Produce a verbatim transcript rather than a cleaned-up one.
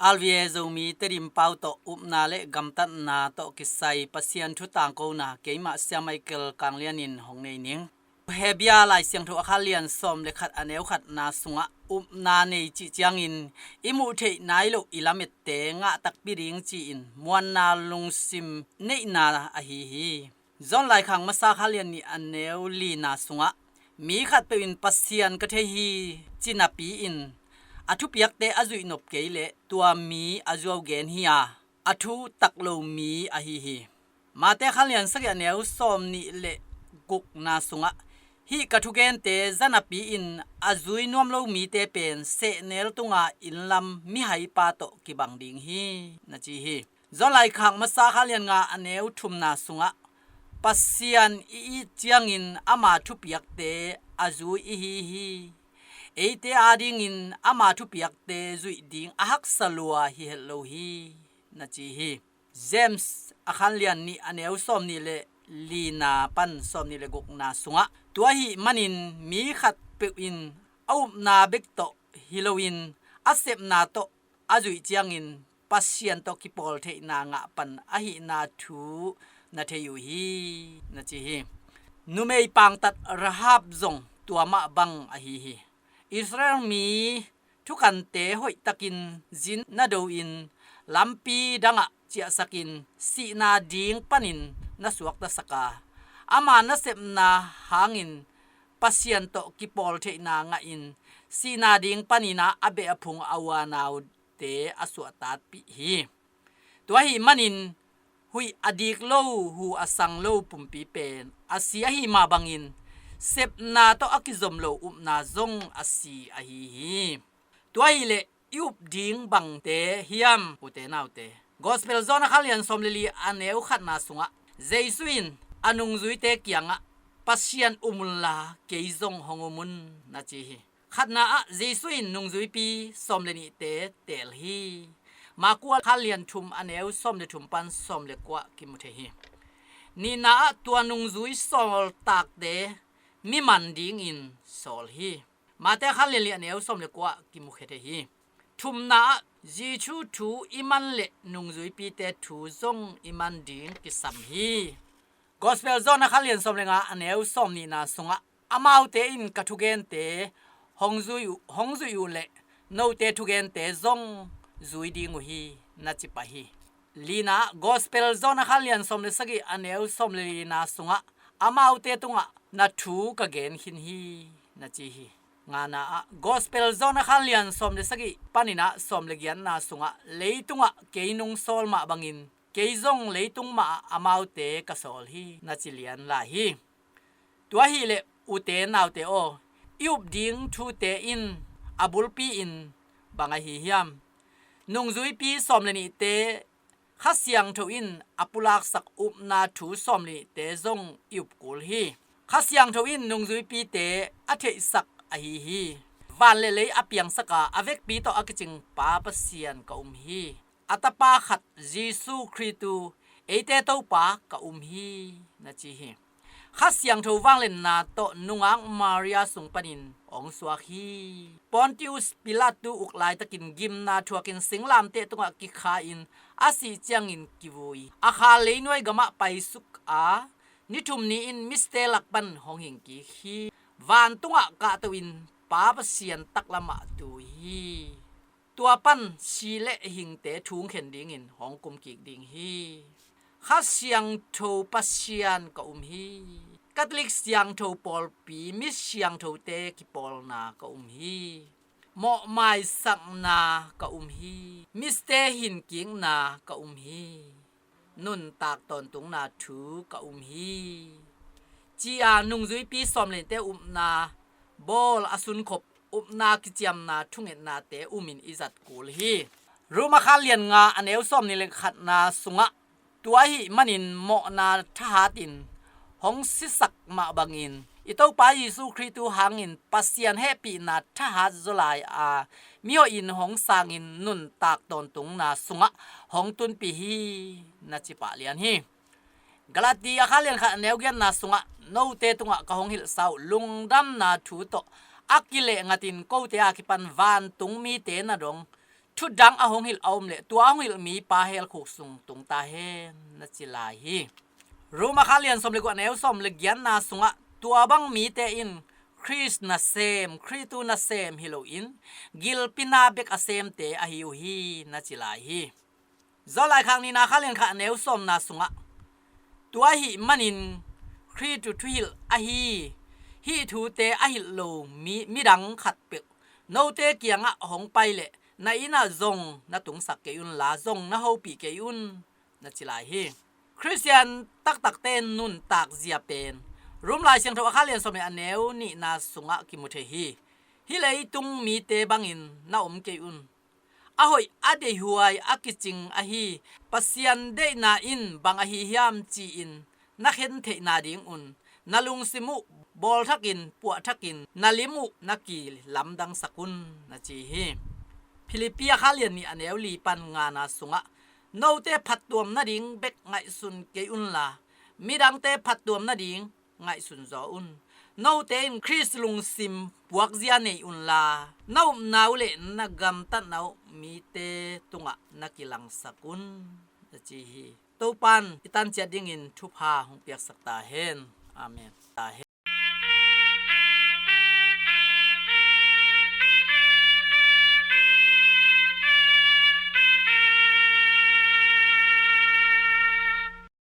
R V A Zomi Tedim pau tawh upna le gamtatna tawh kisai Pasian thu tangkona keimah Sia Michael Kanglian in hong nei ning. Hebia Lai Siangtho a kha lian sawm le khat a neu khatna sungah upna nei cih ciangin i muh theih nai loh i lamette ngah takpi ding ci-in muanna lungsim neihna ahi hi. John Laikhak Masa kha lian nih a neu lina sungah mi khatpeuh in Pasian ka thei hi ci napi-in a thupiakte a zuih nop kei leh tua mi a zuau gen hi a, a thu tak lo mi ahi hi. Mate kha lian sagih a neu sawm nih le gukna sungah hih ka thugente za napi-in a zui nuam lo mite pen sehnel tunga innlam mihaipa tawh kibang ding hi na ci hi. John Laikhak Masa kha lian nga a neu thumna sungah Pasian i it ciangin ama thupiakte a zui i hi hi. Eite adingin ama thupiakte zuih ding a haksa lua hi het lo hi na ci hi. James a kha lian nih a neu sawm nih le lina pan sawm nih le gukna sungah tua ahih manin mi khatpeuh in a upna bek tawh hi loin a sepna tawh a zuih ciangin Pasian tawh kipawl theihna ngah pan ahihna thu na thei uh hi na ci hi. Numei pangtat Rahab zong tua mah bang ahi hi. Israel mi thukante hoihtakin zin na do-in lampi dangah ciahsakin sihna ding panin na suaktasak a, ama nasepna hangin Pasian tawh kipawl theihna ngahin sihna ding panin a beh a phung a uanau te a suahtatpih hi. Tua ahih manin huih a dik lo, hu a sang lo pumpi pen a si ahi mah bangin sepna tawh a kizom lo upna zong a si ahi hi. Tua ahih leh i up ding bangte hiam ute naute? Gospel John a kha lian sawm le li a neu khatna sungah Jesu in a nungzuite kiangah Pasian um unla kei zong hong um un na ci hi. Khatna ah Jesu in nungzuipi sawm le nihte teel hi. Maku a kha lian thum a neu sawm le thum pan sawm le kua kimu thei hi. Nihna ah tua nungzui sawltakte mi man dingin sawl hi. Mate kha lian li a neu sawm le kua kimu khe thei hi. Thumna ah Jesu thu i man le nungzuipite thu zong i man ding kisam hi. Gospel John a kha lian sawm le nga a neu sawm nihna sungah amaute in ka thugente hong zui uh, hong zuih uh leh note thugente zong zui ding uh hi na ci pah hi. Lina ah Gospel John a kha lian sawm le sagih a neu sawm le lina sungah amaute tungah na thu ka gen khin hi na ci hi. Ngana ah Gospel John a kha lian sawm le sagih panin ah sawm le giatna sungah leitungah kei nung sawl mah bangin kei zong leitung mah ah amaute ka sawl hi na ci lian lai hi. Tua ahih leh ute naute aw, i up ding thute in a bulpi in bang ahi hiam? Nungzuipi sawm le nihte Kha Siangtho in a pulaksak upna thu sawm le nihte zong i up kul hi. Kha Siangtho in nungzuipite a theihsak ahi hi. Van le lei a piangsak a, a vekpi tawh a kicing Pa Pasian ka um hi. A Tapa khat Jesu Khristu, eite Topa ka um hi na ci hi. Kha Siangtho vanglenna tawh nungak Maria sung panin hong suak hi. Pontius Pilat tu uk laitakin gimna thuakin singlamteh tungah kikha-in a sih ciangin kivui. A kha leinuai gamah paisuk a, ni thum ni-in mite lak pan hong hingkik hi. Vantungah kahto-in Pa Pasian taklamah tu hi. Tua pan si le hingte thungkhen dingin hong kumkik ding hi. Kha Siangtho Pasian ka um hi. Catholic siangtho pawlpi mi siangthote kipawlna ka um hi. Mawhmaisakna ka um hi. Mite hinkikna ka um hi. Nuntak tawntungna thu ka um hi. Ci-a nungzuipi sawm le nihte upna bawl a sunkhop upna kiciamna thungetnate umin i zat kul hi. Roma kha lian nga a neu sawm nih le khatna sungah tua ahih manin mawhna thahatin hong sisak mah bangin i Topa Jesu Khristu hangin Pasian hehpihna thahat zaw lai a, mihoih in hong sangin nuntak tawntungna sungah hong tunpih hi na ci pah lian hi. Galati a kha lian khat a neu giatna sungah note tungah ka hong hilhsa uh lungdamna thu tawh a kileh ngatin kote a kipan vantung mite na dong thu dang a hong hilh a om leh tua a hong hilh mipa hell khuk sung tung ta hen, na ci lai hi. Rom a kha lian sawm le guk, a neu sawm le giatna sungah tua bang mite in Khrist nasem, Khristu nasem hi loin gilpi na bek a semte ahi uh hi, na ci lai hi. Zawlai khak nihna kha lian khat, a neu sawmna sungah, tua ahih manin Khristu thuhilh ahi hih thute a hilh lo mi, midang khatpeuh note kiangah hong pai leh na innah zong na tungsak kei unla, zong na hopih kei un, na ci lai hi. Khristian taktakte nuntak zia pen Rom Lai Siangtho a kha lian sawm le a neu nihna sungah kimu thei hi. Hih leitung mite bangin na om kei un. A hoih, a deihhuai, a kicing ahi Pasian deihna in bang ahi hiam ci-in na khen theihna dingun na lungsim uh bawlthakin, puahthakin, na lim uh na kilamdangsak un, na ci hi. Philippi a kha lian nih, a neu li pan ngana sungah, note phattuam nading bek ngaihsun kei unla, midangte phattuam nading ngaihsun zaw un. Note in Khrist lungsim puakzia nei unla, na upna uh le na gamtatna uh mite tungah na kilangsak un, na ci hi. Topan i tanciat dingin thupha hong piaksak ta hen. Amen. Ta hen.